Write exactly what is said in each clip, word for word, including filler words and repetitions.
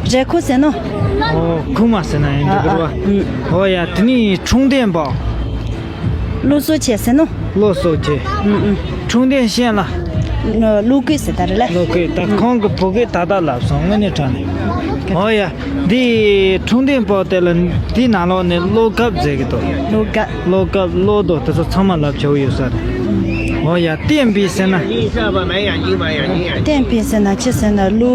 འབྲས་ཁུ་ཟེར་ནོ། ཨོ། ཁུག་མ་ཟེར་ན་ཡིན་འདུག་ར་བ། ཨ་ཨ། ཨོ་ཡ། དེ་ནི་འཁྲུངས་ལྡན་པ། བློ་གསོ་ཆེ་ཟེར་ནོ། བློ་གསོ་ཆེ། ཨུ་ཨུ། འཁྲུངས་ལྡན་གཤེན་ལ། བློ་གུས་ཟེར་ད་རེད་ལ། བློ་གུས། ད་ཁོང་གི་བུ་གུས་ད་ལྟ་ལབ་སོང་། དངོས་གནས་དྲང་གནས། ཨོ་ཡ། འདི་འཁྲུངས་ལྡན་པ་དེ་ལ་འདི་ནང་ལོགས་ནས་བློ་སྐབས་ཟེར་གི་འདུག་བློ་སྐབས། བློ་སྐབས། བློ་དོ་དེ་ཚོ་ཚང་མ་ལབ་ཆོག་ཡོད་ས་རེད། ཨོ་ཡ། བསྟན་པའི་ཟེར་ན། བསྟན་པའི་ཟེར་ན་ཆི་ཟེར་ན་བློ།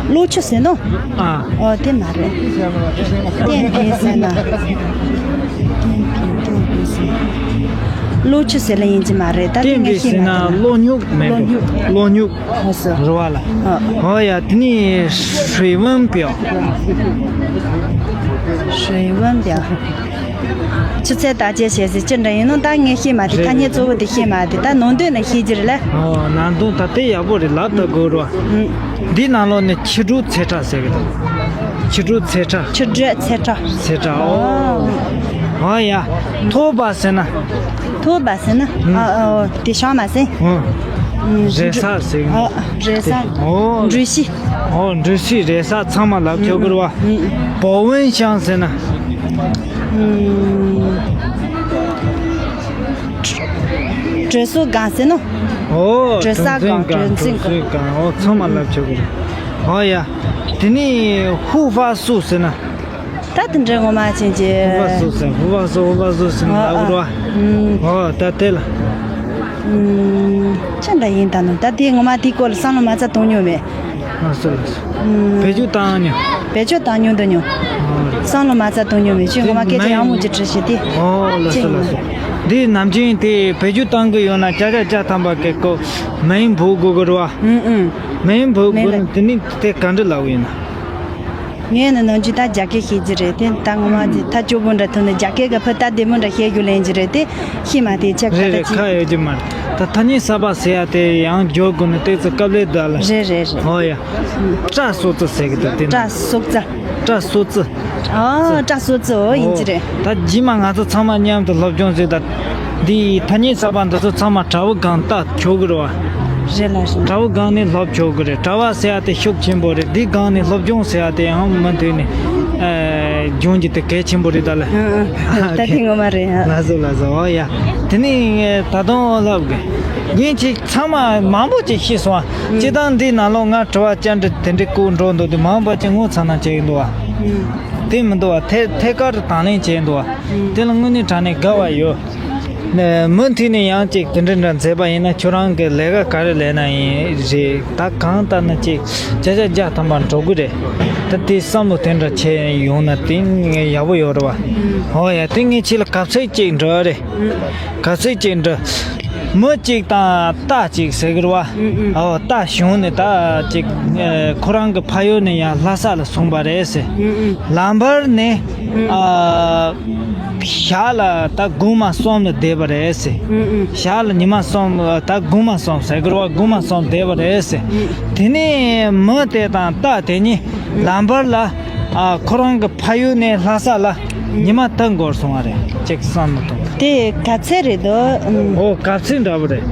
བློ་ཆི་ཟེར་ནོ། ཨ། ཨོ་དེ་མ་རེད། བསྟན་པའི་ཟེར་ན། བསྟན་པའི། བསྟན་པའི་ཟེར་ན། བློ་ཆི་ཟེར་ལ་ཡིན་གྱི་མ་རེད། ད་དེ་བསྟན་ངས་པའི་ཤེས་ཟེར་མ་ན་ཐུབ། བློ་སྨྱུག་མེད། བློ་སྨྱུག། བློ་སྨྱུག། ཨོ་སོ། རེད་བ་ལ། ཨ། ཨོ་ཡ། དེ་ནི་水温表། 水温表། ཆུ་ཚད་བརྟག་དཔྱད་བྱེད་ཟེར་ཅི་འདྲ་ཡིན་ནོ། ད་ངས་ཤེས་མ་ཐུབ། རེད། ཐ་སྙད་གཙོ་བོ་དེ་ཤེས་མ་ཐུབ། ད་ནང་དོན་ལ་ཤེས་ཀྱི་རེད་ལ། ཨོ། ནང་དོན་ད་དེ་ཡག་པོ་རེད། ལབ་ད་དགོས་རོ། ཨུ། འདི་ནང་ལོགས་ནས་ཆུ་འབྲུག་ཚེ་ཁྲ་ཟེར་གི་འདུག་ཆུ་འབྲུག་ཚེ་ཁྲ། ཆུ་འབྲུག་ཚེ་ཁྲ། ཚེ་ཁྲ། ཨོ། ཨོ། ཨོ་ཡ། ཐོག་པ་ཟེར་ན། ཐོག་པ་ཟེར་ན། ཨུ། ཨ་ཨོ་དེ་ཤང་མ་ཟེར། ཨོ། ཨུ། རེས་གཟའ་ཟེར་གི། ཨ་རེས་གཟའ། ཨོ། འགྲུལ་བཞུད། ཨོ། འགྲུལ་བཞུད་རེས་གཟའ་ཚང་མ་ལབ་ཆོག་གི་རེད་བ། ཨུ། 保温箱 ཟེར་ན། ཨུ། གྲོས་ཚོགས་སྒང་ཟེར་ནོ། ཨོ། གྲོས་ཚོགས་སྒང་། གྲོས་ཚོགས་སྒང་། གྲོས་ཚོགས་སྒང་། ཨོ། ཚང་མ་ལབ་ཆོག་གི་རེད། ཨོ་ཡ། དེ་ནས་护发素 ཟེར་ན། ད་དེ་འདྲའི་ངོ་མ་ཅན་གྱི། 护发素 ཟེར། 护发素 护发素 ཟེར་ན། ཨོ་ལབ་རོ། ཨ། ཨུམ། ཨོ་ད་དེ་ལ། ཨུམ། ཅི་འདྲ་ཡིན་ད་ནོ། ད་དེ་ངོ་མ་དེའི་སྐོར་ལ་བསམ་བློ་མ་རྩ་གཏོང་མྱོང་མེད། ལགས་སོ་ལགས་སོ། ཨུམ། བེད་སྤྱོད་བཏང་མྱོང་། བེད་སྤྱོད་བཏང་མྱོང་འདུག་མྱོང་། ཨོ། བསམ་བློ་མ་རྩ་གཏོང་མྱོང་མེད། ཁྱོད་ངོ་མ་སྐད་ཆ་ཡང་མོ་ཅིག་དྲིས་ཤིག་དེ། ཨོ་ལགས་སོ་ལགས་སོ། འདི་ནམ་རྒྱུན་དེ་བེད་སྤྱོད་བཏང་གི་ཡོད་ན་བརྒྱ་ཆ་བརྒྱ་ཐམ་པ་གི་ཀོ་མིང་འབོད་དགོས་གི་རེད་བ། ཨུམ་ཨུམ། མིང་འབོད་དགོས་ན་དེ་ནི་དེ་ག་འདྲ་ལབ་ཡིན་ན། ངས་ནི་ནམ་རྒྱུན་ད་རྒྱ་སྐད་བཤད་ཀྱི་རེད་དེ། ད་ངོ་མ་དེ་ཐག་ཆོད་པོ་འདྲ་ཐུག་ནས་རྒྱ་སྐད་གི་ཕུ་ད་བདེ་མོ་འདྲ་བཤད་རྒྱུ་ལེན་གྱི་རེད་དེ། ཤེས་མ་དེ་ཆེ་ཁ་རེད་ད་རེད། ཅི། ཁ་ཡོད་ཀྱི་མ་རེད། ད་ཐ་སྙད་གསར་པ་ཟེར་ཡ་དེ་ཡང་འཇོག་དགོས་ན་ཏོག་ཙམ་སྐབས་ལས་བསྡད་ལ། རེད་རེད་རེད། ཨོ་ཡ། 甾 སོ་ཙི་ཟེར་གི་འདུག་དེ་ན། 甾 སོ་ཙི། 甾 སོ་ཙི། ཨ། 甾 སོ་ཙི། ཨོ་ཡིན་གྱི་རེད། ད་རྗེས་མ་ང་ཚོ་ཚང་མ་མཉམ་དུ་སློབ་སྦྱོང་བྱེད་ད། འདི་ཐ་སྙད་གསར་པ་འདི་ཚོ་ཚང་མ་དྲ་བའི་སྒང་ལྟ་ཆོག་གི་རེད་བ། རེད་ལགས་སོ། དྲ་བའི་སྒང་ནས་སློབ་ཆོག་གི་རེད། དྲ་བ་ཟེར་ཡ་དེ་ཤུགས་ཆེན་པོ་རེད། འདི་སྒང་ནས་སློབ་སྦྱོང་ཟེར་ཡ་དེ་ཡང་མུ་མཐུད་ནས་ཨ་སྦྱོང་རྒྱུ་དེ་གལ་ཆེན་པོ་རེད་ད་ལ། ཨ་ཨ། ད་དེ་ངོ་མ་རེད་ཨ། ལགས་སོ་ལགས་སོ། ཨོ་ཡ། དེ་ནས་ད་དུང་ལབ་དགོས། ངས་ཅིག་ཚང་མ་མང་པོ་ཅིག་ཤེས་སོང་ཨ། ཨུ། སྤྱིར་བཏང་འདི་ནང་ལོགས་ང་དྲི་བ་བཅར་འདྲི་དེ་འདྲའི་བཀོད་འགྲོ་འདུག་དེ་མང་པོ་ཅིག་ངོ་ཚ་ན་བྱེད་ཀྱི་འདུག་ཨ། ཨུ། དེ་མི་འདུག་ཨ། ཐད་ཐད་ཀར་དུ་དང་ལེན་བྱེད་འདུག་ཨ། ཨུ། དེ་ལ་དངོས་གནས་དྲང་གནས་དགའ་བ་ཡོད། ནས་མུ་མཐུད་ནས་ཡང་ཅིག་དེ་འདྲ་འདྲ་མཛད་པ་ཡིན་ན་ཁྱོད་རང་གི་ལས་ཀ་ག་རེ་ལས་ན་ཡིན་རེད། ད་གང་ལྟར་ན་ཅིག་བརྒྱ་ཆ་བརྒྱ་ཐམ་པ་འགྲོ་གི་རེད། ད་དེ་བསམ་བློ་དེ་འདྲ་བྱས་ཡོང་ན་དེ་ཡག་པོ་ཡོད་རེད་བ། ཨོ་ཡ། དེ་ངས་ཁྱེད་ལ་གབ་ཚིག་ཅིག་འདྲི་རེད། གབ་ཚིག་ཅིག་འདྲི། མི་གཅིག་དང་རྟ་གཅིག་ཟེར་གི་རེད་བ། ཨོ་རྟ་ཞོན་ནས་ད་ཅིག་ཁོ་རང་གི་ཕ་ཡུལ་ནས་ཡང་ལྷ་ས་ལ་སོང་པ་རེད་ཟེར། ལམ་བར་ནས་ཨ། ཞག་ལ་ད་དགུང་མ་གསུམ་ལ་བསྡད་པ་རེད་ཟེར། ཨུ་ཨུ། ཞག་ལ་ཉི་མ་གསུམ་ད་དགུང་མ་གསུམ་ཟེར་གི་རེད་བ། དགུང་མ་གསུམ་བསྡད་པ་རེད་ཟེར། ཨུ། དེ་ནས་མི་དེ་དང་རྟ་དེ་གཉིས་ལམ་བར་ལ་ཨ་ཁོ་རང་གི་ཕ་ཡུལ་ནས་ལྷ་ས་ལ་ཉི་མ་དག་འགོར་སོང་བ་རེད། ཅིག་བསམ་མི་ཐུབ། དེ་ག་ཚད་རེད་དོ། ཨུ། ཨོ་ག་ཚད་འདྲ་བོ་རེད།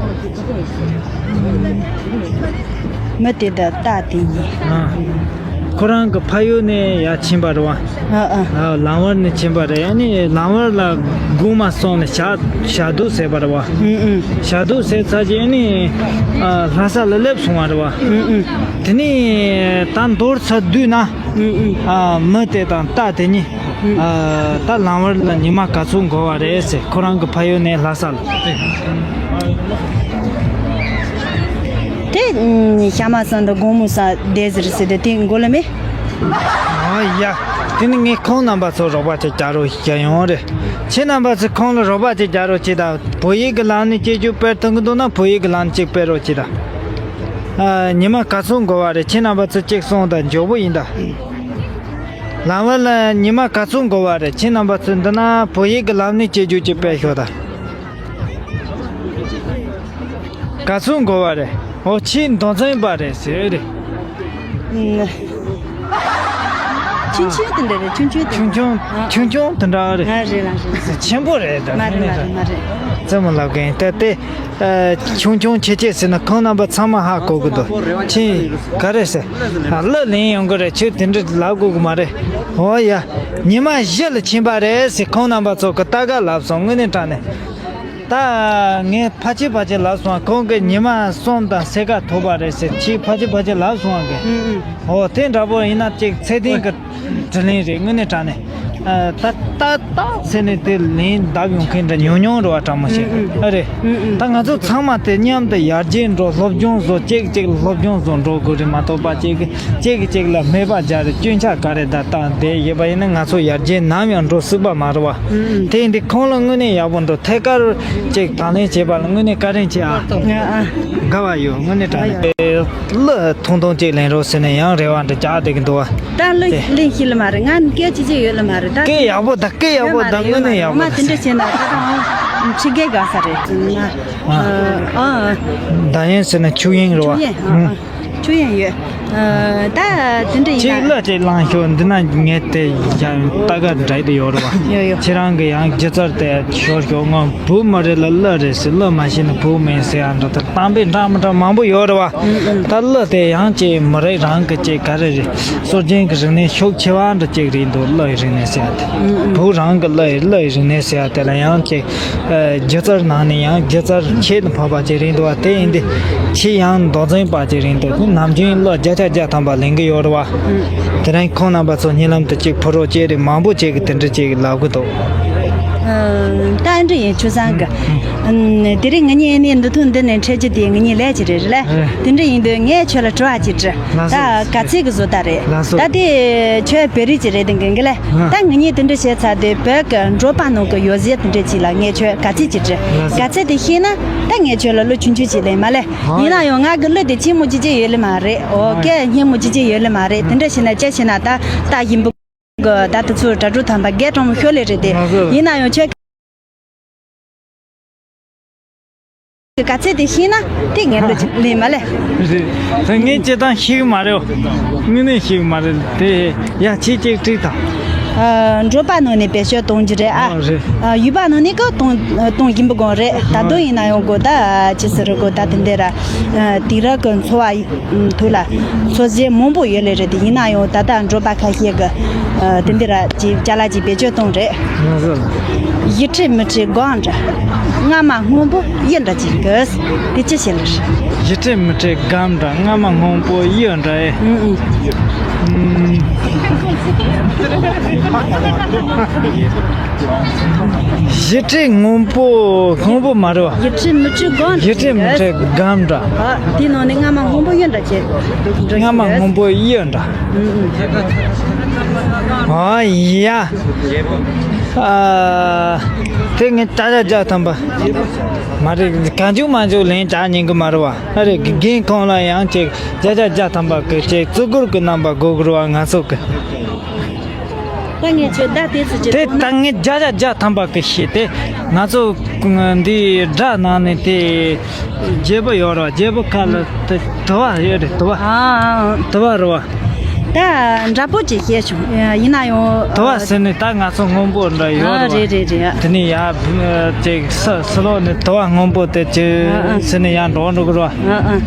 མི་དེ་དང་རྟ་དེ་གཉིས། ཨ། ཁོ་རང་གི་ཕ་ཡུལ་ནས་ཡར་ཕྱིན་པ་རེད་བ། ཨ་ཨ། ཨ། ལམ་བར་ནས་ཕྱིན་པ་རེད། ཨ་ནི་ལམ་བར་ལ་དགུང་མ་གསུམ་ལ་ཞག་ཞག་སྡོད་ཟེར་བ་རེད་བ། ཨུ་ཨུ། ཞག་སྡོད་ཟེར་ཚར་རྗེས་ཨ་ནི་ཨ་ལྷ་ས་ལ་སླེབས་སོང་བ་རེད་བ། ཨུ་ཨུ། དེ་ནས་ད་མདོར་ཚུར་བསྡུས་ན། ཨུ་ཨུ། ཨ་མི་དེ་དང་རྟ་དེ་གཉིས། ཨུ། ཨ་ད་ལམ་བར་ལ་ཉི་མ་ག་ཚོད་འགོར་བ་རེད་ཟེར། ཁོ་རང་གི་ཕ་ཡུལ་ནས་ལྷ་ས་ལ། དེ་ཨུམ་ཞག་མ་གསུམ་དང་དགོང་མོ་གསུམ་བསྡད་ཟེར་ཟེར་དེ་དེ་འགོར་ལ་མེད། ཨ་ཡ། དེ་ནི་ངས་ཁོང་རྣམ་པ་ཚོ་རོགས་པ་ཅིག་རྒྱག་རོགས་ཞུ་ཡོང་རེད། ཁྱེད་རྣམ་པ་ཚོས་ཁོང་ལ་རོགས་པ་ཅིག་རྒྱག་རོགས་བྱེད་དང་། བོད་ཡིག་གི་ལམ་ནས་སྐད་ཆ་སྤེལ་ཐུབ་ཀྱི་འདུག་ན་བོད་ཡིག་གི་ལམ་ནས་ཅིག་སྤེལ་རོགས་བྱེད་དང་། ཨ་ཉི་མ་ག་ཚོད་འགོར་བ་རེད། ཁྱེད་རྣམ་པ་ཚོས་ཅིག་གསུངས་དང་། མགྱོགས་པོ་ཡིན་ད། ལམ་བར་ལ་ཉི་མ་ག་ཚོད་འགོར་བ་རེད། ཁྱེད་རྣམ་པ་ཚོས་འདི་ན་བོད་ཡིག་གི་ལམ་ནས་སྐད་ཆ་ཅིག་སྤེལ་ཤོག་དང་། ག་ཚོད་འགོར་བ་རེད། ཨོ་ཁྱེད་མདོ་ཚན་པ་རེད་ཟེར་རེད། ཨུམ། ཆུང་ཆུང་དེ་འདྲ་རེད། ཆུང་ཆུང་དེ་ཆུང་ཆུང་ཨ། ཆུང་ཆུང་དེ་འདྲ་རེད། ཨ་རེད་ལ་རེད། ཆེན་པོ་རེད་ད། མ་རེད་མ་རེད་མ་རེད། རྩེད་མོ་ལབ་མཁན་ད་དེ་ཨ། ཆུང་ཆུང་ཆེ་ཆེ་ཟེར་ན་ཁོང་རྣམ་པ་ཚང་མ་ཧ་གོ་གི་འདུག་ཁྱེད་ག་རེ་ཟེར། ཨ། གླུ་ལེན་ཡོང་གི་རེད། ཁྱོད་དེ་འདྲ་ལབ་དགོས་གི་མ་རེད། འོ་ཡ། ཉི་མ་བཞི་ལ་ཕྱིན་པ་རེད་ཟེར། ཁོང་རྣམ་པ་ཚོ་གི་ལྟ་ག་ལབ་སོང་དངོས་གནས་དྲང་གནས། ད་ངས་ཕལ་ཆེར་ཕལ་ཆེར་ལབ་སོང་། ཁོང་གིས་ཉི་མ་གསུམ་དང་ཕྱེད་ཀ་ཐོབ་པ་རེད་ཟེར། ཅིག་ཕལ་ཆེར་ཕལ་ཆེར་ལབ་སོང་གི་ཨུ་ཨུ། འོ་དེ་འདྲ་པོ་ཡིན་ན་ཅིག་ཚེ་བརྟན་གི་དྲིན་ལན་རེད་དངོས་གནས་དྲང་གནས། ཨ། ད་ཏག་ཏག་ཟེར་ནས་དེ་ལན་བརྡབ་ཡོང་མཁན་འདྲ་ཉུང་ཉུང་རེད་བ། དྲང་མོ་བཤད་ཨུ་ཨུ། ཨ་རེད། ཨུ་ཨུ། ད་ང་ཚོ་ཚང་མ་དེ་མཉམ་དུ་ཡར་རྒྱས་འགྲོ། སློབ་སྦྱོང་བཟོ། གཅིག་གཅིག་ལ་སློབ་སྦྱོང་བཟོ་འགྲོ་དགོས་རེད་མ་གཏོགས་པ། གཅིག་གིས་གཅིག་གཅིག་ལ་སྨད་པ་རྒྱག་རེད། སྐྱོན་ཆ་ག་རེ་ད་བཏང་བསྡད་ཡོད་པ་ཡིན་ན་ང་ཚོ་ཡར་རྒྱས་ནམ་ཡང་འགྲོ་སྲིད་པ་མ་རེད་བ། ཨུ་ཨུ། དེ་ཡིན་དུས་ཁོང་ལ་དངོས་གནས་ཡག་པོ་འདུག་ཐད་ཀར་ཅིག་དང་ལེན་བྱས་པ་ལ་དངོས་གནས་བཀའ་དྲིན་ཆེ་ཨ། ཨ་ཨ། དགའ་བ་ཡོད་དངོས་གནས་དྲང་གནས། གླུ་ཐུང་ཐུང་ཅིག་ལེན་རོགས་ཟེར་ནས་ཡང་རེ་བ་འདྲ་རྒྱག་བསྡད་ཀྱི་འདུག་བ། ད་གླུ་དེ་ལེན་ཤེས་ལེ་མ་རེད། ང་སྐད་ཅི་ཅི་ཡོད་ལེ་མ་རེད་ད། སྐད་ཡག་པོ་ད། སྐད་ཡག་པོ་ད། ཡོད་མ་རེད། དངོས་གནས་ཡག་ཡོད་མ་པོ་རེད། ད། ང་དེ་འདྲ་བྱས་ན་ད་ད་ང་ཕྱི་རྒྱལ་དགའ་ས་རེད། ང་ཨ། ཨ་ཨ། ད་ཡན་ཟེར་ན་ཆུ་ཡན་རེད་བ། ཆུ་ཡན་ཨ་ཨ། ཆུ་ཡན་ཡོད། ཨ། ད་དེ་འདྲ་ཡིན་ཅིག་ན། གླུ་ཅིག་བླངས་ཤོག་འདི་ན་ངས་དེ་ཡང་ལྟ་ག་འདྲ་དེ་ཡོད་རེད་བ། ཡོད་ཡོད། ཁྱེད་རང་གི་ཡང་སྒྱུ་རྩལ་དེ་ཤོར་ཤོག་ང་བོད་མི་རེད་ལ་གླུ་རེད་ཟེར། གླུ་མ་ཤེས་ན་བོད་མིན་ཟེར་ཡ་འདྲ་དེ་གཏམ་དཔེ་འདྲ་མི་འདྲ་མང་པོ་ཡོད་རེད་བ། ཨུ་ཨུ། ད་གླུ་དེ་ཡང་ཅིག་མི་རིགས་རང་གི་ཅིག་ག་རེ་རེད། སྲོལ་རྒྱུན་གྱི་རིག་གནས་ཤུགས་ཆེ་བ་འདྲ་ཅིག་རེད་འདུག་གླུ་ཡི་རིག་གནས་ཟེར་ཡ་དེ། ཨུ་ཨུ། བོད་རང་གི་གླུ་ཡི་གླུ་ཡི་རིག་གནས་ཟེར་ཡ་དེ་ལ་ཡང་ཅིག་ཨ། སྒྱུ་རྩལ་ནང་ནས་ཡང་སྒྱུ་རྩལ་ཁྱད་དུ་འཕགས་པ་ཅིག་རེད་འདུག་བ། དེ་ཡིན་དུས་ཁྱེད་ཡང་མདོ་འཛིན་པ་ཅིག་རེད་འདུག་ནམ་རྒྱུན་གླུ་བརྒྱ་ཆ་བརྒྱ་ཐམ་པ་ལེན་གི་ཡོད་རེད་བ། དེ་རིང་ཁོང་རྣམ་པ་ཚོ་གཉིད་ལམ་དུ་ཅིག་ཕུ་རོ་ཅིག་རེད། མང་པོ་ཅིག་གིས་དེ་འདྲ་ཅིག་ལབ་གི་འདུག་ཨ། ད་འདྲ་ཡིན་ཆུ་བཟང་གི་ཨ། དེ་རིང་ང་གཉིས་ཨ་ནི་འདི་ཐུང་འདི་ནས་འཕྲད་རྒྱུ་དེ་ང་གཉིས་ལས་ཀྱི་རེད་ལ། ཨེ། དེ་འདྲ་ཡིན་དུས་ངས་ཁྱོད་ལ་དྲི་བ་ཅིག་དྲི། ལགས་སོ། ད་ག་ཚད་གི་བཟོ་ལྟ་རེད། ལགས་སོ། ད་དེ་ཁྱོད་བོད་རིགས་ཅིག་རེད་དེ་འགན་གི་ལ། ཨ། ད་ང་གཉིས་དེ་འདྲ་བྱས་ཚར་དུས་བོད་ཀྱི་འབྲོག་པ་ནང་གི་ཡོ་བྱད་དེ་འདྲ་ཅིག་ལ་ངས་ཁྱོད་ག་ཚད་ཅིག་དྲི། ལགས་སོ། ག་ཚད་དེ་ཤེས་ན་ད་ངས་ཁྱོད་ལ་གླུ་ཆུང་ཆུང་ཅིག་ལེན་མ་ལེ། ཨ། ཡིན་ན་ཡང་ང་གི་གླུ་དེ་ཆེན་མོ་ཅི་ཅི་ཡོད་ལེ་མ་རེད། ཨོ། ཨ། སྐད་སྙན་མོ་ཅི་ཅི་ཡོད་ལེ་མ་རེད། དེ་འདྲ་བྱས་ན་ཅི་བྱས་ན་ད་ད་ཡིན་པ་གི་ད་དེ་ཚོ་དྲ་གྲོགས་དམ་པ་སྐད་གྲགས་མོ་ཤོར་ལེ་རེད་དེ། ལགས་སོ། ཡིན་ན་ཡང་ཁྱོད། ག་ཚད་དེ་ཤེས་ན་དེ་ངས་འདི་ལེན་མ་ལེ། རེད། ད་ངས་སྤྱིར་བཏང་ཤེས་གི་མ་རེད། དངོས་གནས་ཤེས་གི་མ་རེད་དེ། ཡ་ཁྱེད་ཅིག་དྲིས་དང་། ཨ། འབྲོག་པ་ནང་ནས་བེད་སྤྱོད་གཏོང་རྒྱུ་རེད་ཨ། ཨ་རེད། ཨ། ཡུལ་པ་ནང་ནས་ཀ་གཏོང་གཏོང་གིན་པ་གོང་རེད། ད་དུང་ཡིན་ན་ཡང་གོ་ད་ཅི་ཟེར་གོ་ད་དེ་འདྲ་ར། ཨ། དེང་རབས་ཀྱི་འཚོ་བ་ཐོག་ལ་འཚོ་བྱེད་མང་པོ་ཡོད་ལེ་རེད་དེ། ཡིན་ན་ཡང་ད་ལྟ་འབྲོག་པ་ཁ་ཤས་ཀྱི་ཨ། དེ་འདི་ར་ཅིག་ཅ་ལག་ཅིག་བེད་སྤྱོད་གཏོང་རེད། ང་ཚོ་ལ། ཡིད་ཁྲིད་མི་ཁྲིད་སྒོམ་འདྲ། རྔ་མ་སྔོན་པོ་གཡུ་འདྲ་ཅིག་གི་དེ་ཅི་བྱེད་ལེ་རེད། ཡིད་ཁྲིད་མི་ཁྲིད་སྒོམ་འདྲ། རྔ་མ་སྔོན་པོ་གཡུ་འདྲ་ཨེ། ཨུ་ཨུ། ཨུམ། ཡིད་ཁྲིད་སྔོན་པོ་སྔོན་པོ་མ་རེད་བ། ཡིད་ཁྲིད་མི་ཁྲིད་སྒོམ་ཡིད་ཁྲིད་མི་ཁྲིད་སྒོམ་འདྲ། ཨ། དེའི་ནང་ནས་རྔ་མ་སྔོན་པོ་གཡུ་འདྲ་བྱེད། རྔ་མ་སྔོན་པོ་གཡུ་འདྲ། ཨུ་ཨུ། ཨ་ཡ། ཨ། དེ་ངས་བརྒྱ་ཆ་བརྒྱ་ཐམ་པ། མ་རེད། གང་བྱུང་མང་བྱུང་ལེན་བྱ་ཉན་གི་མ་རེད་བ། ཨ་རེད། རྒན་ཁོང་ལ་ཡང་ཅིག་བརྒྱ་ཆ་བརྒྱ་ཐམ་པ་གི་ཅིག་བརྩི་བཀུར་གི་རྣམ་པ་དགོས་གི་རེད་བ། ང་ཚོ་གི། ད་ངས་ཁྱོད་ད་དེ་ཚོ་ཅིག་དེ་ད་ངས་བརྒྱ་ཆ་བརྒྱ་ཐམ་པ་གི་ཤེས་ཏེ། ང་ཚོ་འདི་སྒྲ་ནང་ནས་དེ་བརྗེ་པོ་ཡོད་རེད་བ། བརྗེ་པོ་ཁ་ལ་དེ་དུ་བ་ཡོད་རེད། དུ་བ། ཨ་ཨ། དུ་བ་རེད་བ། ད་འདྲ་པོ་ཅིག་བཤད་བྱུང་། ཡིན་ན་ཡང་། དུ་བ་ཟེར་ནས་ད་ང་ཚོ་སྔོན་པོ་འདྲ་ཡོད་ཨ། རེད་བ། རེད་རེད་རེད། དེ་ནས་ཡ་ཅིག་ས་ས་ལོག་ནས་དུ་བ་སྔོན་པོ་དེ་ཅིག་ཨ་ཨ། ཟེར་ནས་ཡར་འགྲོ་འགྲོ་གི་རེད་བ། ཨ་ཨ།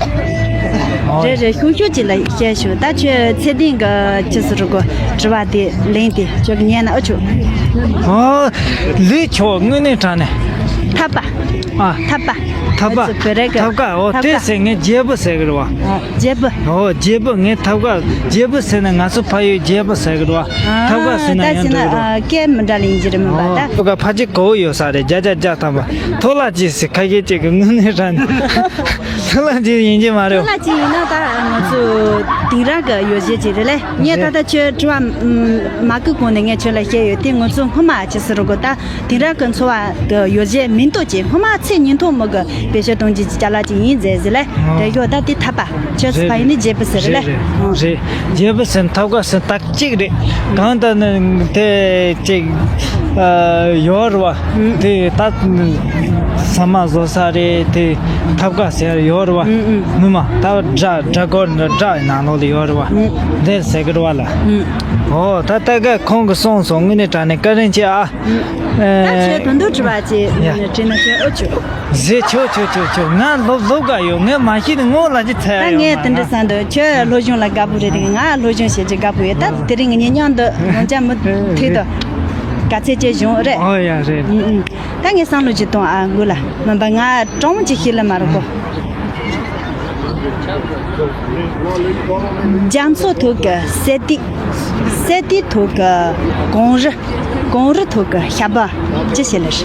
ཨོ། རེད་རེད། ཤུགས་ཤུགས་ཅིག་ལ་བཤད་བྱུང་། ད་ཁྱོད་ཚེ་བརྟན་གི་ཅི་ཟེར་གོ་དྲི་བ་དེ་ལན་དེ་ཁྱོད་ཀྱི་ཉན་ན་ཨ་ཆོག་ཨོ། ལུས་ཆོག་དངོས་གནས་དྲང་གནས། ཐབ་པ། ཨ། ཐབ་པ། ཐབ་པ། ཨ་ཙི་བོད་རིགས་ཀྱི་ཐབ་ཀ། འོ། ཐབ་དེ་ཀ་ཟེར་ངས་བརྗེ་པོ་ཟེར་གི་རེད་བ། ཨ། བརྗེ་པོ། འོ། བརྗེ་པོ། ངས་ཐབ་ཀ་བརྗེ་པོ་ཟེར་ན་ང་ཚོ་ཕ་ཡུལ་བརྗེ་པོ་ཟེར་གི་རེད་བ། ཨ། ཐབ་ཀ་ཟེར་ན་ད་ཡང་ཟེར་ན་འགྲིག་གི་རེད་བ། ཨ། སྐད་མི་འདྲ་ལ་ཡིན་གྱི་རེད་མིན་པ། ཨོ། ད་ཐབ་ཀ་ཕལ་ཆེར་གོ་ཡོད་ས་རེད། བརྒྱ་ཆ་བརྒྱ་ཐམ་པ། ཐོ་ལ་ཅི་ཟེར་ཁ་ཤས་ཅིག་གི་དངོས་གནས་དྲང་གནས་ཐོ་ལ་ཅི་ཡིན་གྱི་མ་རེད། ཐོ་ལ་ཅི་ཡིན་ན་ད་ང་ཚོ་དེང་རབས་ཀྱི་ཡོ་བྱད་ཅིག་རེད་ལེ། ངས་ད་ལྟ་ཁྱོད་དྲི་བ་མ་བཀོད་གོང་ནས་ངས་ཁྱོད་ལ་བཤད་ཡོད་དེ། ང་ཚོ་སྔོན་མ་ཅི་ཟེར་གོ་ད། དེང་རབས་ཀྱི་འཚོ་བ་གི་ཡོ་བྱད་མིང་ཐོགས་ཀྱི་སྔོན་མ་ཚེ་ཉིན་ཐོག་མི་གི་བེད་སྤྱོད་གཏོང་རྒྱུ་གི་ཅ་ལག་ཅིག་ཡིན་ཟེར་ཟེར་ལེ། ཨོ། དེ་ཡོད་ད་དེ་ཐབ་པ་ཁྱོད་ཚོ་ཕ་ཡུལ་ནི་བརྗེ་པོ་ཟེར་ལེ། རེད་རེད། ཨོ། རེད། བརྗེ་པོ་ཟེར་ཐབ་ཀ་ཟེར་ད་གཅིག་རེད། གང་ལྟར་ནི་དེ་གཅིག་ཨ་ཡོད་རེད་བ། ཨུ། དེ་ད་ ཚང་མ་བཟོ་ས་རེད། དེ་ཐབ་ཀ་ཟེར་ཡོད་རེད་བ། ཨུ་ཨུ། ངོ་མ་ད་སྒྲ་སྒྲ་སྐོར་འདི་སྒྲ་ནང་ལོགས་ལ་ཡོད་རེད་བ། ཨུ། འདིར་ཟེར་གི་རེད་བ་ལ། ཨུ། ཨོ་ད་ལྟ་ག་ཁོང་གིས་གསུངས་སོང་། དངོས་གནས་དྲང་གནས་བཀའ་དྲིན་ཆེ་ཨ། ཨུ། ད་ཁྱོད་དོན་དུ་དྲི་བ་ཅིག་ཡ། དྲིས་ན་ཁྱོད་ཨོ་ཆོ། ཟེར་ཆོག་ཆོག་ཆོག་ཆོག་ང་སློབ་སློབ་ག་ཡོད། ངས་མ་ཤེས་ནི་ངོ་ལ་ཅི་ཚད་ད་ཡོད་ངས་མ་དེ་འདྲ་ན། བསམ་འདུག་ཁྱོད་སློབ་སྦྱོང་ལ་དགའ་པོ་རེད། དེ་ང་སློབ་སྦྱོང་བྱེད་ཀྱི་དགའ་པོ་ཡོད། ད་དེ་རིང་ངེད་གཉིས་མཉམ་དུ་ཡོང་ཆ་མུ་མཐུད་དུ་ག་ཚད་ཅིག་བྱུང་རེད། ཨོ་ཡ་རེད། ཨུ་ཨུ། ད་ངས་བསམ་བློ་ཅིག་གཏོང་ཨ་མགོ་ལ། མིན་པ་ང་གྲོགས་མོ་ཅིག་ཤི་ལ་མ་རུ་གོ། རྒྱ་མཚོ་ཐོག་གི་སེ་ཏི། སེ་ཏི་ཐོག་གི་གངས་རི། གངས་རི་ཐོག་གི་ཤ་བ་ཅི་ཞིག་ལ་རེད།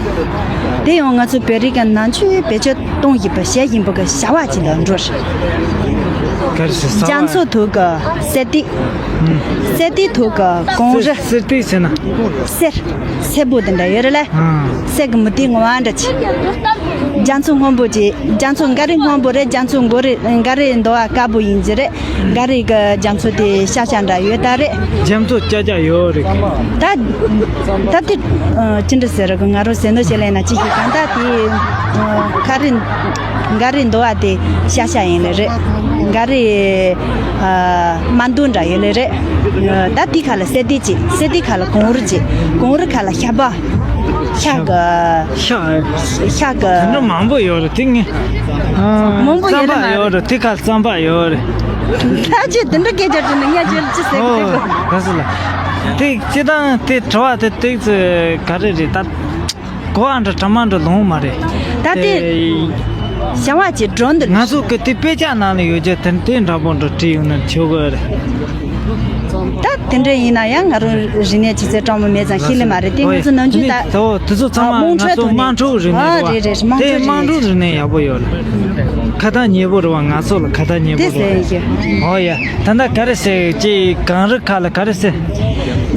དེ་ཡང་ང་ཚོ་བོད་རིགས་ཀྱི་ནང་ཆོས་བེད་སྤྱོད་གཏོང་བཞིན་པའི་བཤད་བཞིན་པའི་གི་བྱ་བ་ཅིག་ལ་འགྲོ་རེད། ག་རེ་ཟེར་ས་རྒྱ་མཚོ་ཐོག་གི་སེ་ཏི། སེ་ཏི་ཐོག་གི་གངས་རི། སེ་ཏི་ཟེར་ན། གསེར། སེར་པོ་དེ་འདྲ་ཡོད་རེད་ལ། ཨང་། གསེར་གྱི་མུ་ཏིག་ངོ་བ་འདྲ་ཅིག་རྒྱ་མཚོ་སྔོན་པོ་ཅིག་རྒྱ་མཚོ་འགའ་རེ་སྔོན་པོ་རེད། རྒྱ་མཚོ་འགོ་རེ་འགའ་རེ་འདོ་བ་དཀར་པོ་ཡིན་གྱི་རེད། འགའ་རེ་གི་རྒྱ་མཚོ་དེ་ཤ་ཤ་འདྲ་ཡོད་ད་རེད། རྒྱ་མཚོ་ཅག་ཅག་ཡོད་རེད། ད་ད་དེ་ཅི་འདྲ་ཟེར་གི་ང་རང་ཟེར་ནོ་བྱེད་ལེན་ན་ཅི་ཞིག་གང་ད་དེ་ཁ་རེ་འགའ་རེ་འདོ་བ་དེ་ཤ་ཤ་ཡིན་ལེ་རེད། འགའ་རེ་མ་འདོ་འདྲ་ཡོད་ལེ་རེད། ད་དེ་ཁ་ལ་སེ་ཏི་ཅིག་སེ་ཏི་ཁ་ལ་གངས་རི་ཅིག་གངས་རི་ཁ་ལ་ཤ་བ། ཤ་གི་ཤ། ཤ་གི་དེ་འདྲ་མང་པོ་ཡོད་རེད་དེ་ངས། མང་པོ་ཡོད་རེད་མ་རེད། རྩམ་པ་ཡོད་རེད། དེ་ཁ་རྩམ་པ་ཡོད་རེད། ད་ཅི་དེ་འདྲ་སྐད་ཆ་དྲིས་ན་ངས་ཅི་ཅི་ཟེར་གི་འདུག་གི་ག་སོ་ལ། དེ་སྤྱི་བཏང་དེ་དྲི་བ་དེ་ཏིག་ཙི་ག་རེ་རེད་ད། གོ་བ་འདྲ་དྲི་མ་འདྲ་ལོང་མ་རེད། ད་དེ་དེ་བྱ་བ་ཅིག་འགྲོ་འདུག་ང་ཚོ་གི་དེ་དཔེ་ཆ་ནང་ལ་ཡོད་རྒྱུ་དེ་དེ་འདྲ་པོ་འདྲ་བྲིས་ཡོང་ན་ཆོག་གི་རེད། ད་དེ་འདྲ་ཡིན་ན་ཡང་ང་རང་རིག་གནས་ཆུ་ཚད་གྲངས་མང་མེད་ཙང་ཤེས་ལེ་མ་རེད། དེ་ང་ཚོ་ནམ་རྒྱུན་ད་དེ་ཚོ་ཚང་མ་ང་ཚོ་དམངས་ཁྲོད་རིག་གནས་རེད་བ། རེད་རེད། དམངས་ཁྲོད་རིག་གནས་ཡག་པོ་ཡོད་རེད། ཁ་ཐག་ཉེ་པོ་རེད་བ། ང་ཚོ་ལ་ཁ་ཐག་ཉེ་པོ་རེད་བ། ཨོ་ཡ། ད་ལྟ་ག་རེ་ཟེར་ཅི་གངས་རི་ཁ་ལ་ག་རེ་ཟེར།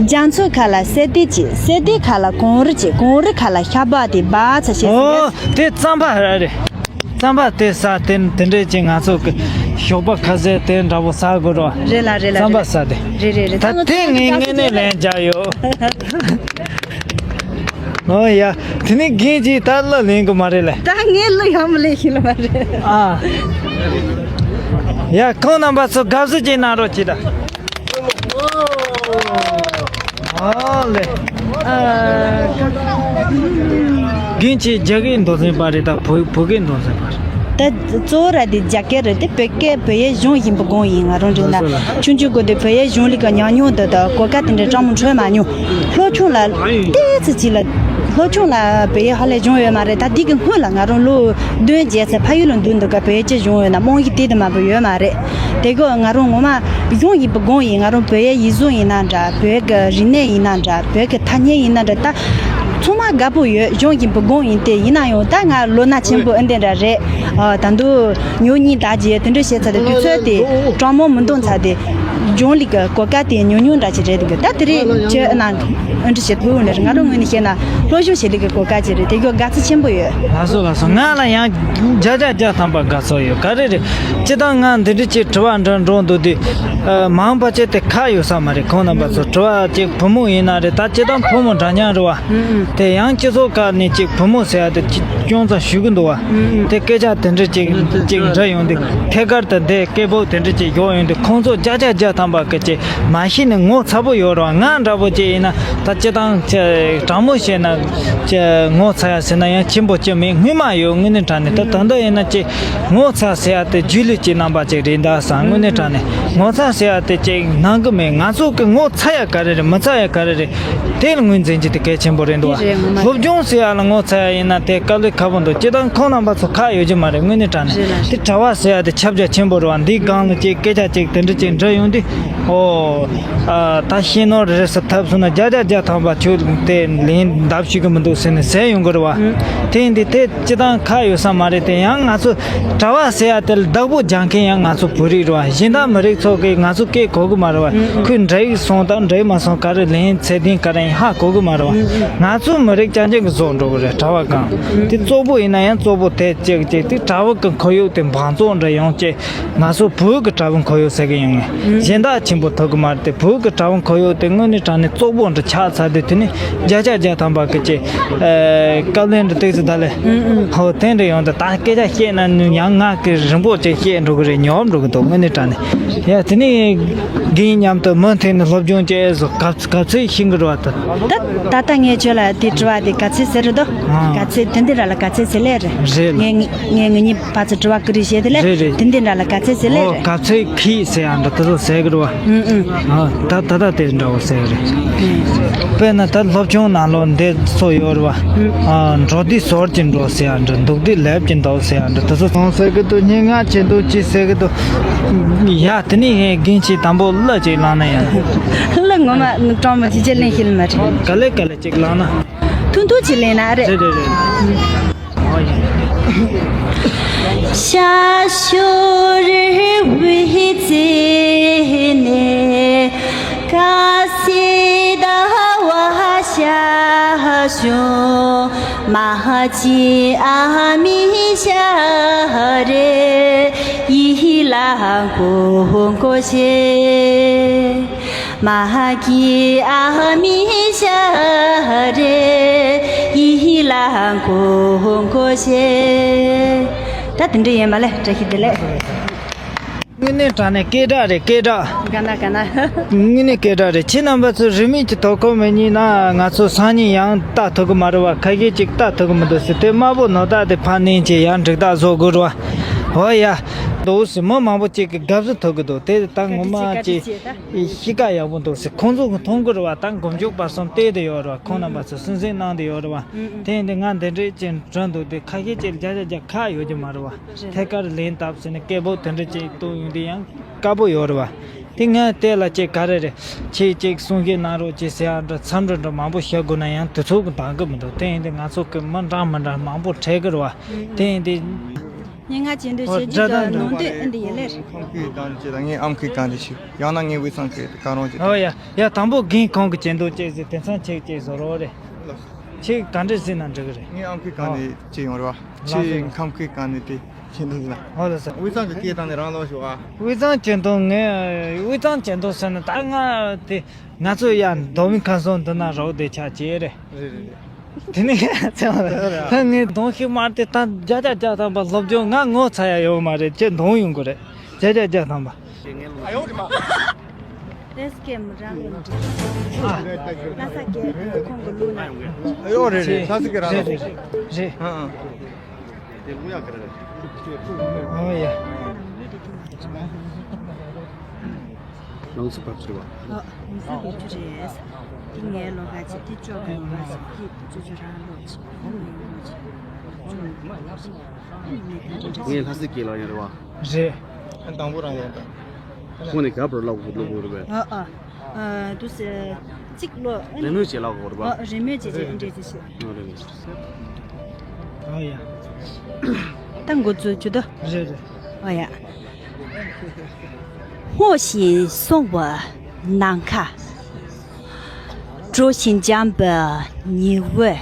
རྒྱ་མཚོ་ཁ་ལ་སེ་ཏི་ཅི། སེ་ཏི་ཁ་ལ་གངས་རི་ཅི། གངས་རི་ཁ་ལ་ཤ་བ་དེ་བ་ཚ་ཤེས་ཟེར། ཨོ་དེ་རྩམ་པ་ར་རེད། རྩམ་པ་དེ་ཟ་དེ་དེ་འདྲས་ཅིག་ང་ཚོ་གི་ཞོགས་པ་ཁ་ཟས་དེ་འདྲ་པོ་ཟ་དགོས་རོ། རེད་ལ་རེད་ལ། རྩམ་པ་ཟ་དེ། རེད་རེད་རེད། ད་དེ་ངས་དངོས་གནས་ལན་རྒྱག་ཡོད། ཨོ་ཡ། དེ་ནི་རྒན་གྱིས་ད་གླུ་ལེན་གི་མ་རེད་ལ། ད་ངས་གླུ་ཡང་མི་ལེན་ཤེས་ལ་མ་རེད། ཨ། ཡ་ཁོང་རྣམ་པ་ཚོ་དགའ་བསུ་ཅིག་གནང་རོགས་གྱིས་ད། ཨ་ལེ། རྒན་ཁྱེད་རྒྱ་སྐད་མདོ་ཚན་པ་རེད་ད་བོད་བོད་སྐད་མདོ་ཚན་པ་རེད། ད་གཙོ་བོ་ར་དེ་རྒྱ་སྐད་རེད་དེ། བོད་སྐད་བོད་ཡིག་སྦྱོང་བཞིན་པའི་སྒང་ཡིན། ང་རང་རེད་ན་ཆུང་ཆུང་སྒང་དེ་བོད་ཡིག་སྦྱོང་ལུགས་ཀྱི་ཉམས་མྱོང་དེ་དང་གོ་སྐབས་དེ་འདྲ་ཅང་མ་འཕྲོད་མ་མྱོང་། སློབ་ཆུང་ལ་ཏོག་ཙམ་ཅིག་ལ་སློབ་ཆུང་ལ་བོད་ཡིག་ཧ་ལས་སྦྱོང་ཡོད་མ་རེད། ད་འདི་གི་སྔོན་ལ་ང་རང་ལོ་བདུན་བརྒྱད་ཚེ་ཕ་ཡུལ་ལ་འདུག་འདུག་ག་བོད་ཡིག་ཅིག་སྦྱོང་ཡོད་ན་རྨང་གཞི་དེ་དུ་མ་བུ་ཡོད་མ་རེད། དེ་གོ་ང་རང་ངོ་མ་སྦྱོང་བཞིན་པའི་སྒང་ཡིན། ང་རང་བོད་ཡིག་ཡིག་གཟུགས་ཡིན་ན་འདྲ། བོད་ཀྱི་རིག་གནས་ཡིན་ན་འདྲ། བོད་ཀྱི་ཐ་སྙད་ཡིན་ན་འདྲ། ད་ཚང་མ་དགའ་པོ་ཡོད། སྦྱོང་བཞིན་པའི་སྒང་ཡིན་ཏེ། ཡིན་ན་ཡང་ད་ང་ལོ་ན་ཆེན་པོ་ཨེ་འདི་འདྲ་རེད། ཨ་ད་དུང་ཉོ་གཉིས་ད་རྗེས་དེ་འདྲ་བྱས་ཚར་ཏེ་དུས་ཚོད་དེ་གྲང་མོ་མི་འདོང་ཚར་ཏེ། སྦྱོང་ལུགས་ཀྱི་གོ་སྐབས་དེ་ཉུང་ཉུང་འདྲ་ཅིག་རེད་འདུག་ད་དེ་རིང་ཁྱོད་ཨ་ན་ཨ་འདྲ་བྱེད་ཐུབ་ནས་ང་རང་ངོས་ནས་བཤད་ན་སློབ་སྦྱོང་བྱེད་ལུགས་ཀྱི་གོ་སྐབས་ཅིག་རེད། དེ་གོ་དགའ་ཚོར་ཆེན་པོ་ཡོད། ལགས་སོ་ལགས་སོ། ང་ལ་ཡང་བརྒྱ་ཆ་བརྒྱ་ཐམ་པ་དགའ་ཚོར་ཡོད། ག་རེ་རེད། སྤྱིར་བཏང་ང་འདི་འདྲ་ཅིག་དྲི་བ་འདྲ་འགྲོ་འདུག་དུས། ཨ་མང་པ་ཅིག་དེ་ཁག་ཡོད་ས་མ་རེད། ཁོང་རྣམ་པ་ཚོ་དྲི་བ་ཅིག་བུ་མོ་ཡིན་ན་རེད། ད་སྤྱིར་བཏང་ཕོ་མོ་འདྲ་མཉམ་རེད་བ། དེ་ཡང་སྤྱི་ཚོགས་ཁག་ནས་ཅིག་བུ་མོ་ཟེར་ཡ་དེ་ཅིག་ཅུང་ཙམ་ཞུ་གི་འདུག་བ། དེ་སྐད་ཆ་དེ་འདྲ་ཅིག་ཅིག་འདྲ་ཡོང་དུས་ཐད་ཀར་དུ་འདི་སྐད་སྦུག་དེ་འདྲ་ཅིག་ཡོང་ཡོང་དུས་ཁོང་ཚོ་བརྒྱ་ཆ་བརྒྱ་ཐམ་པ་གི་ཅིག་མ་ཤེས་ནས་ངོ་ཚ་པོ་ཡོད་རེད་བ། ང་འདྲ་པོ་ཅིག་ཡིན་ན་ད་སྤྱིར་བཏང་ཅིག་དྲང་མོ་བཤད་ན་ཅིག་ངོ་ཚ་ཡ་ཟེར་ན་ཡང་ཆེན་པོ་ཅིག་མེད། སྔོན་མ་ཡོད་དངོས་གནས་དྲང་གནས། ད་ད་ལྟ་ཡིན་ན་ཅིག་ངོ་ཚ་ཟེར་ཡ་དེ་རྒྱུས་ལོན་ཅིག་གནང་པ་ཅིག་རེད་ད་བསམ། དངོས་གནས་དྲང་གནས་ངོ་ཚ་ཟེར་ཡ་དེ་ཅིག་གནང་གི་མེད། ང་ཚོ་གི་ངོ་ཚ་ཡ་ག་རེ་རེད། མི་ཚ་ཡ་ག་རེ་རེད། དེ་ལ་ངོས་འཛིན་རྒྱུ་དེ་གལ་ཆེན་པོ་རེད་འདུག་བ། དེ་རེད་ངོ་མ་རེད། སློབ་སྦྱོང་ཟེར་ཡ་ལ་ངོ་ཚ་ཡ་ཡིན་ན་དེ་དཀའ་ལས་ཁག་པོ་འདུག་སྤྱིར་བཏང་ཁོང་རྣམ་པ་ཚོ་ཁག་ཡོད་ཀྱི་མ་རེད། དངོས་གནས་དྲང་གནས། རེད་ལ་དེ་རེད། གྲྭ་བ་ཟེར་ཡ་དེ་ཁྱབ་རྒྱ་ཆེན་པོ་རེད་བ། འདིའི་སྒང་ལ་ཅིག་སྐད་ཆ་ཅིག་དེ་འདྲ་ཅིག་འདྲ་ཡོང་དུས། ཨོ། ཨ་ད་ཤེས་ནོར་རེད་ཟེར་ཐབས་སོང་ན་བརྒྱ་ཆ་བརྒྱ་ཐམ་པ་ཁྱོད་དེ་ལན་འདེབས་ཤེས་ཀྱི་མི་འདུག་ཟེར་ནས་ཟེར་ཡོང་གི་རེད་བ། དེ་ཡིན་དུས་དེ་སྤྱིར་བཏང་ཁག་ཡོད་ས་མ་རེད། དེ་ཡང་ང་ཚོ་གྲྭ་བ་ཟེར་ཡ་དེ་ལ་བདག་པོ་རྒྱག་མཁན་ཡང་ང་ཚོ་བོད་རིགས་རེད་བ། གཞན་དག་མི་རིགས་ཚོ་གིས་ང་ཚོ་སྐད་གོ་གི་མ་རེད་བ། ཁོས་འགྲིག་སོང་དང་འགྲིག་མ་སོང་ག་རེ་ལན་ཚད་ལྡན་ག་རེ་ཡིན་ཧ་གོ་གི་མ་རེད་བ། ང་ཚོ་མི་རིགས་རྐྱང་རྐྱང་གི་བཟོ་འགྲོ་གི་རེད་གྲྭ་བ་གང་། དེ་གཙོ་བོ་ཡིན་ན་ཡང་གཙོ་བོ་དེ་གཅིག་གཅིག་དེ་གྲྭ་བ་གི་ཁོར་ཡུག་དེ་འབངས་བཙོག་འདྲ་ཡོང་གཅིག་ང་ཚོ་བོད་ཀྱི་གྲྭ་བ་ཁོར་ཡུག་ཟེར་གི་ཡོང་ངེས། གཞན་ རྩ་ཆེན་པོ་ཐོབ་གི་མ་རེད་དེ། བོད་ཀྱི་དྲ་བ་ཁོར་ཡུག་དེ་དངོས་གནས་དྲང་གནས་བཙོག་པོ་འདྲ་ཆགས་ཚར་དུས། དེ་ནས་བརྒྱ་ཆ་བརྒྱ་ཐམ་པ་གི་ཅིག་ཨ་བཀའ་བློན་འདྲ་ཏོག་ཙམ་ད་ལས། ཨུ་ཨུ། ཧོ་དེ་འདྲ་ཡོང་དུས་ད་སྐད་ཆ་བཤད་ན་ནི་ཡང་ང་གི་རིང་པོ་ཅིག་བཤད་འགྲོ་གི་རེད། ཉོབ་འགྲོ་གི་འདུག་དངོས་གནས་དྲང་གནས། ཡ་དེ་ནས་རྒན་མཉམ་དུ་མུ་མཐུད་ནས་སློབ་སྦྱོང་བྱས་སོ། ག་ག་ཚོད་ཤེས་གི་རེད་བ་ད། ད་ད་ལྟ་ངས་ཁྱོད་ལ་དེ་དྲི་བ་དེ་ག་ཚོད་ཟེར་རེད་དོ། ཨ། ག་ཚོད་དེ་འདི་ར་ལ་ག་ཚོད་ཟེར་ལེ་རེད། རེད་ལ། ངས་ངས་ངེད་གཉིས་ཕར་ཚུར་དྲི་བ་ཀུ་རེ་བྱས་དེ་ལས། རེད་རེད། དེ་འདི་འདྲ་ལ་ག་ཚོད་ཟེར་ལེ་ཨོ་རེད། ག་ཚོད་ཁེལ་ཟེར་ཡ་འདྲ་དེ་ཚོ་ཟེར་གི་རེད་བ། ཨུ་ཨུ། ཨ་ད་ད་ད་དེ་འདྲ་བོ་ཟེར་གི་རེད། ཨུ། དཔེར་ན་ད་སློབ་ཆུང་ནང་ལོགས་འདི་ཚོ་ཡོད་རེད་བ། ཨུ། ཨ་འགྲོ་དུས་ཟོར་གྱིས་འགྲོ་ཟེར་ཡ་འདྲ། འདུག་དུས་ལེབ་ཀྱིས་འདུག་ཟེར་ཡ་འདྲ་དེ་ཚོ་ཚང་ཟེར་གི་འདུག་སྙན་ངག་བྱེད་འདུག་ཅི་ཟེར་གི་འདུག་ཡ་དེ་ནས་རྒན་ཁྱེད་དང་པོ་གླུ་ཅིག་བླངས་ན་ཡང་། གླུ་ངོ་མ་གྲོགས་མོ་ཅི་བྱེད་ལེན་ཤེས་མ་རེད། ག་ལེ་ག་ལེ་ཅིག་བླངས་ན། ཐུང་ཐུང་ཅིག་ལེན་ན་རེད། རེད་རེད་རེད། ཨོ་ཡ། ད་དེ་འདྲ་ཡིན་མ་ལེ། བཀྲ་ཤིས་བདེ་ལེགས། དངོས་གནས་དྲང་གནས་སྐད་གྲགས་རེད། སྐད་གྲགས། ག་ན་ག་ན། དངོས་གནས་སྐད་གྲགས་རེད། ཁྱེད་རྣམ་པ་ཚོ་རིན་མེད་ཀྱི་དོ་ཁུར་མེད་ཉིན་ན་ང་ཚོ་སང་ཉིན་ཡང་ལྟ་ཐུབ་གི་མ་རེད་བ། ཁ་ཤས་ཅིག་ལྟ་ཐུབ་གི་མི་འདུག་ཟེར། དེ་དམར་པོ་ནོར་རྟགས་དེ་ཕར་ནན་བྱས་ཡང་འགྲིག་རྟགས་བཟོ་དགོས་རེད་བ། ཨོ་ཡ། འདུག་ཟེར། མི་མང་པོ་ཅིག་གིས་དགའ་བསུ་ཐོབ་གི་འདུག་དེ་ད་ངོ་མ་ཅིག་གཤིས་ཀ་ཡག་པོ་འདུག་ཟེར། ཁོང་ཚོ་གིས་མཐོང་གི་རེད་བ། ད་མགོ་མཇུག་བར་གསུམ་བལྟས་བསྡད་ཡོད་རེད་བ། ཁོང་རྣམ་པ་ཚོས་གསན་གཟིགས་གནང་བསྡད་ཡོད་རེད་བ། ཨུ་ཨུ། དེ་ཡིན་དུས་ང་འདི་འདྲས་ཅིག་འགྲོ་འདུག་དེ་ཁ་ཤས་ཅིག་བརྒྱ་ཆ་བརྒྱ་ཁག་ཡོད་ཀྱི་མ་རེད་བ། རེད། ཐད་ཀར་ལན་བཏབ་ཟེར་ནས་སྐད་འབོད་དེ་འདྲ་ཅིག་གཏོང་ཡོང་དུས་ཡང་དཀའ་པོ་ཡོད་རེད་བ། དེ་ང་དེ་ལ་ཅིག་ག་རེ་རེད། ཁྱེད་ཅིག་གསུང་བཤད་གནང་རོགས་ཅིག་ཟེར་ཡ་འདྲ་མཚམས་འདྲ་འདྲ་མང་པོ་བཤད་དགོས་ན་ཡང་དུས་ཚོད་ཀྱིས་འདང་གི་མི་འདུག་དེ་ཡིན་དུས་ང་ཚོ་གི་མི་འདྲ་མི་འདྲ་མང་པོ་འཕྲད་གི་རེད་བ། དེ་ཡིན་དུས། སྙན་ངག་བྱེད་འདོད་ཨོ་བྱེད་རྒྱུ་དང་ནང་དོན་ཨེ་འདི་ཡིན་ལེ། ཁམས་སྐད་གང་ཅི་དང་ངའི་ཨམ་སྐད་གང་ཅི་ཞིག་ཡང་ན་ངའི་དབུས་གཙང་སྐད་གང་རུང་ཅི། ཨོ་ཡ་ཡ། དང་པོ་རྒན་ཁོང་གི་བྱེད་འདོད་ཅིག་ཟེར། དེང་སང་ཁྱེད་ཅིག་བཟོ་རོགས་རེད། ཁྱེད་ག་འདྲ་ཟེར་ན་འགྲིག་གི་རེད། ངའི་ཨམ་སྐད་གང་ནས་ཅི་ཡོང་རེད་བ། ཁྱེད་ཁམས་སྐད་གང་ནས་དེ་བྱེད་འདོད་ཟེར་ན། ཨོ་ལགས་སོ། དབུས་གཙང་གི་སྐད་བཏང་ནས་རང་ལོག་ཞུ་ཨ། དབུས་གཙང་བྱེད་འདོད་ངས་དབུས་གཙང་བྱེད་འདོད་ཟེར་ན་ད་ང་དེ་ང་ཚོ་ཡ་མདོ་སྨད་ཁམས་གསུམ་འདི་ན་རོགས་དེ་ཆགས་ཀྱི་རེད། རེད་རེད་རེད། དེ་ནས་ཚེ་བ་ལ་ད་ངས་གདོང་ཤིག་དམར་ཏེ་ད་བརྒྱ་ཆ་བརྒྱ་ཐམ་པ་སློབ་སྦྱོང་ང་ངོ་ཚ་ཡ་ཡོད་མ་རེད། ཁྱེད་གདོང་ཡོང་གི་རེད། བརྒྱ་ཆ་བརྒྱ་ཐམ་པ། ཨ་ཡོ་རེ་མ། ཏེས་ཀེ་མི་རང་གི་འདྲི། ལྷ་ས་ཀེ་ཁོང་གི་ལུགས་ན། ཨ་ཡོ་རེད་རེད། ལྷ་ས་ཀེ་རང་རེད་རེད་རེད། ཨ་ཨ། ཨོ་ཡ། ལང་ཚོ་བབས་ཚུལ་བ། ཨོ། ལང་ཚོ་བབས་ཚུལ་རེད། འདི་ངའི་ལོ་ག་ཅིག་འདི་ཅོག་གི་ལོ་ག་ཅིག་འདི་ཅོ་ཅོ་རང་ལོ་ཅིག་ངའི་ལྷ་སའི་སྐད་ལ་ཡང་རེད་བ། རེད། དང་པོ་རང་ལོ་དང་། ཁོང་ནས་ག་པར་ལབ་དགོས་ལབ་དགོས་རེད་པས། ཨོ་ཨོ། ཨ་དུ་སེ་གཅིག་ལོ། རེ་མོས་བྱེད་ལབ་དགོས་རེད་པ། ཨོ་རེ་མོས་བྱེད་བྱེད་འདྲེ་བྱེད་བྱེད། ཨོ་རེད་རེད། ཨོ་ཡ། ད་འགོ་ཚུགས་རྒྱུ་དོ། རེད་རེད། ཨོ་ཡ། སྔོ་ཞིང་སོང་བ་ནམ་མཁའ། དྲོ་ཞིང་འཇམ་པའི་ཉི་འོད།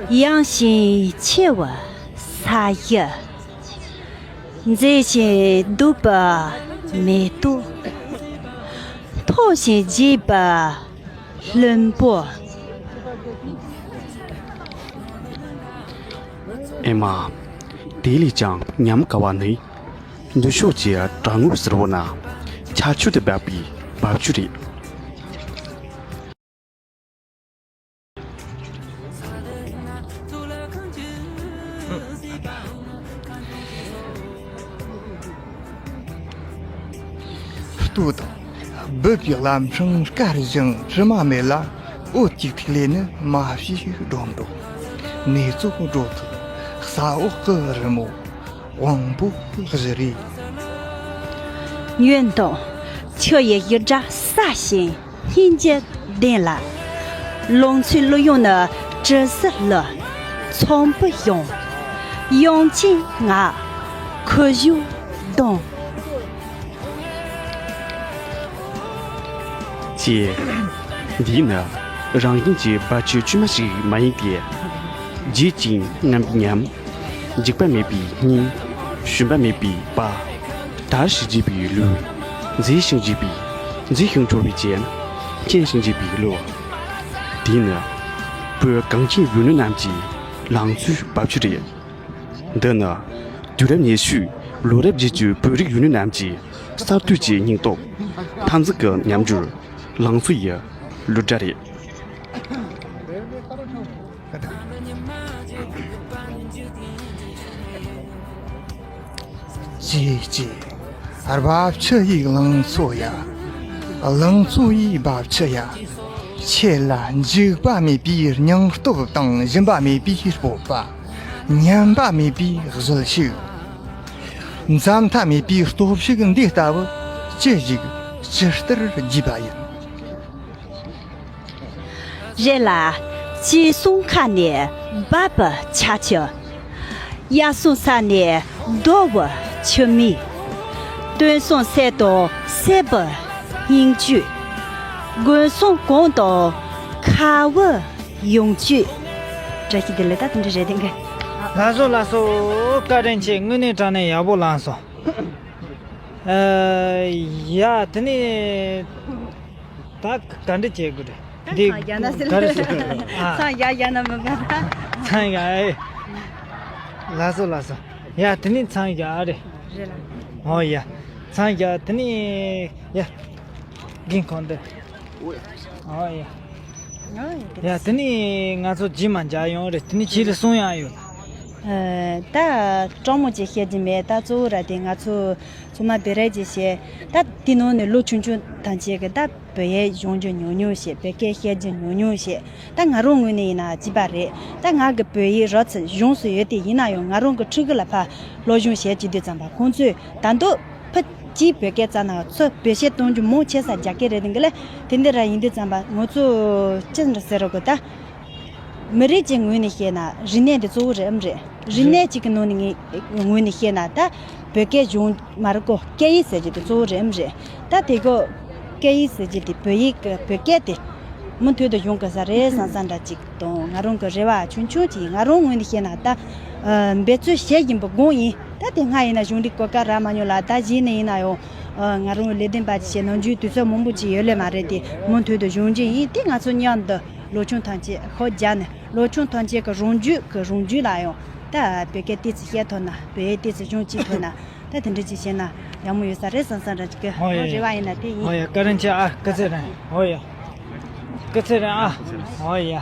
ཡངས་ཤིང་ཆེ་བའི་ས་གཞི། མཛེས་ཤིང་སྡུག་པའི་མེ་ཏོག་མཐོ་ཞིང་རྒྱས་པའི་ལྷུན་པོ། ཨེ་མ། དེ་ལས་ཀྱང་ཉམས་དགའ་བ་ནི། མདུན་ཕྱོགས་ཀྱི་བྲག་ངོས་ཟུར་པོ་ན་ཆར་ཆུ་དང་འབབ་པའི་འབབ་ཆུ་རེད། ལྟོས་དང་། སྦུབས་ཀྱི་ལམ་སྲང་དཀར་ཞིང་དྲི་མ་མེད་ལ། འོད་ཀྱི་ཐིག་ལེ་ནི་མ་བྱས་སྒྲོན་འགྲོ། ནེ་ཙོ་སྒྲོ་འདོགས་ས་འོག་གི་རི་མོ། དབང་པོ་བཞི་རེ། ཡོན་དང་ཆུ་ཡི་ཡུལ་སྒྲ་གསལ་ཞིང་སྙན་འཇེབས་ལྡན་ལ། ལང་ཚོའི་གླུ་དབྱངས་ནི་དྲི་ཟ་ལ་ཚོམ་བུ་ཡང་ཡང་ཅིང་ང་ཁུ་བྱུག་དང་། ཅེས། འདིས་ནི་རང་བཞིན་གྱི་བར་ཆད་དཀྱུས་མ་ཞིག་མ་ཡིན་ཏེ། བརྗིད་ཅིང་རྔམ་པའི་ཉམས། འཇིགས་པ་མེད་པའི་སྙིང་། ཞུམ་པ་མེད་པའི་བ། དར་ཞིང་རྒྱས་པའི་ལུས། མཛེས་ཤིང་འཇིགས་པའི། མཛེས་ཤིང་འཕྲོ་བའི་རྒྱན། མཁྱེན་ཞིང་འཇིགས་པའི་གླུ། དེ་ནི་བོད་གངས་ཅན་ཡུལ་མི་རྣམས་ཀྱི་ལང་ཚོའི་རྦབ་ཆུ་རེད། འདི་ནི་དུས་རབས་ཉི་ཤུའི་ལོ་རབས་བརྒྱད་ཅུའི་བོད་རིགས་ཡུལ་མི་རྣམས་ཀྱི་གསར་གཏོད་ཀྱི་སྙིང་སྟོབས། འཐབ་འཛིང་གི་ཉམས་འགྱུར། ལང་ཚོ་ཡི་གླུ་སྒྲ་རེད། ཅེས་ཅེས། རྦབ་ཆུ་ཡི་ལང་ཚོ་ཡ། ལང་ཚོ་ཡི་རྦབ་ཆུ་ཡ། ཁྱེད་ལ་འཇིགས་པ་མེད་པའི་སྙིང་སྟོབས་དང་སྦྱིན་པ་མེད་པའི་སྤོབས་པ། ཉམས་པ་མེད་པའི་གཟི་ཤུགས། འཛད་མཐའ་མེད་པའི་སྟོབས་ཤུགས་འདི་ལྟ་བུ་ཅི་ཞིག་ཇི་ལྟར་བརྗོད་པ་ཡིན། རེད་ལ། སྤྱི་གསུམ་ཁ་ནས་འབབ་པའི་ཆར་ཆུ། དབྱར་གསུམ་ས་ནས་རྡོ་བའི་ཆུ་མིག། སྟོན་གསུམ་སད་དང་སད་པའི་སྙིང་བཅུད། དགུན་གསུམ་གངས་དང་ཁ་བའི་ཡང་བཅུད། བཀྲ་ཤིས་བདེ་ལེགས། ད་དེ་འདྲ་རེད་དེ་ག་ལགས་སོ་ལགས་སོ། བཀའ་དྲིན་ཆེ། དངོས་གནས་དྲང་གནས་ཡག་པོ་བླངས་སོང་། ཨ། ཡ། དེ་ནས་ད་ག་འདྲ་བྱེད་དགོས་རེད། འདི་ཚང་རྒྱ་ན་ཟེར། ག་རེ་ཟེར། ཨ། ཚང་རྒྱ་རྒྱ་ན་མི་འབབ་ད། ཚང་རྒྱ། ཨེ། ལགས་སོ་ལགས་སོ། ཡ། དེ་ནས་ཚང་རྒྱ་རེད། རེད་ལ། ཨོ་ཡ། ཚང་རྒྱ། དེ་ནས་ཡ། རྒན་ཁོང་འདི། ཨོ་ཡ། ཨོ་ཡ། ཡ། དེ་ནས་ང་ཚོ་རྗེས་མ་མཇལ་ཡོང་རེད། དེ་ནས་ཁྱེད་ལ་གསུང་ཡག་ཡོད། ཨ། ད་སྤྲང་མོ་ཅིག་བཤད་རྒྱུ་མེད། ད་གཙོ་བོ་ར་དེ་ང་ཚོ་ཚང་མ་བོད་རིགས་ཅིག་བྱས། ད་དེ་ནང་ནས་ལོ་ཆུང་ཆུང་ཐམས་ཅད་ཀྱིས་ད་བོད་ཡིག་སྦྱང་རྒྱུ་ཉུང་ཉུང་བྱས། བོད་སྐད་བཤད་རྒྱུ་ཉུང་ཉུང་བྱས། ད་ང་རང་ངོས་ནས་ཡིན་ན་གཅིག་པ་རེད། ད་ང་གི་བོད་ཡིག་རོབ་ཙམ་སྦྱངས་སུ་ཡོད་དེ། ཡིན་ན་ཡང་ང་རང་གི་ཕྲུ་གུ་ལ་ཕར་སློབ་སྦྱོང་བྱེད་ཀྱི་དུས་ཙམ་པ། ཁོང་ཚོས་ད་དུང་ཕར་གཅིག་བོད་སྐད་བཙལ་ན་ཚུར་བེད་སྤྱོད་གཏོང་རྒྱུ་མང་ཆེ་ས་རྒྱ་སྐད་རེད། དེ་འདྲ་ལས་དེ་འདི་ར་ཡིན་དུས་ཙམ་པ་ང་ཚོ་ཅི་འདྲ་ཟེར་རོ་གོ། ད་མི་རིགས་ཀྱི་ངོས་ནས་བཤད་ན་རིག་གནས་འདི་གཙོ་བོ་རེད་ཨམ་རེད། རིག་གནས་གཅིག་གི་ནང་ནས་ངས་ངོས་ནས་བཤད་ན། ད་བོད་སྐད་སྦྱོང་མ་རེད་གོ། སྐད་ཡིག་ཟེར་རྒྱུ་དེ་གཙོ་བོ་རེད་ཨམ་རེད། ད་དེ་གོ། སྐད་ཡིག་ཟེར་རྒྱུ་དེ། བོད་ཡིག་གི་བོད་སྐད་དེ་མུ་མཐུད་དུ་སྦྱོང་དགོས་ས་རེད་བསམ་བསམ་འདྲ་ཅིག་དང་། ང་རང་གི་རེ་བ་ཆུང་ཆུང་ཅིག། ང་རང་ངོས་ནས་བཤད་ན་ད་ཨ་འབད་རྩོལ་བྱེད་བཞིན་པའི་སྒང་ཡིན། ད་དེ་སྔ་ཡིན་ན་གཞུང་འབྲེལ་གོ་སྐབས་རག་མ་མྱོང་ལ། ད་གཞི་ནས་ཡིན་ན་ཡང་ཨ་ང་རང་ལས་དོན་པ་ཅིག་བྱས་ནམ་རྒྱུན་དུས་ཚོད་མང་པོ་ཅིག་ཡོད་ལེ་མ་རེད་དེ། མུ་མཐུད་དུ་སྦྱོང་གི་ཡིན། དེ་ང་ཚོ་མཉམ་དུ་ལོ་ཆུང་ཐམས་ཅད་ཤུགས་རྒྱག་ནས། ལོ་ཆུང་ཐམས་ཅད་ཀྱི་རང་རྒྱུད་ཀྱི་རང་རྒྱུད་ལ་ཡང་ད་བོད་སྐད་ཏོག་ཙམ་བཤད་ཐུབ་ན། བོད་ཡིག་ཏོག་ཙམ་སྦྱོང་བྱེད་ཐུབ་ན། ད་དེ་འདྲ་ཅིག་བྱས་ན་ཡག་མོ་ཡོད་ས་རེད་བསམ་བསམ་འདྲ་ཅིག་གི། ཨོ་ཡ། རེ་བ་ཡིན་ན་དེ་ཡིན། ཨོ་ཡ། བཀའ་དྲིན་ཆེ་ཨ། སྐུ་ཚེ་རིང་། ཨོ་ཡ། སྐུ་ཚེ་རིང་ཨ། ཨོ་ཡ།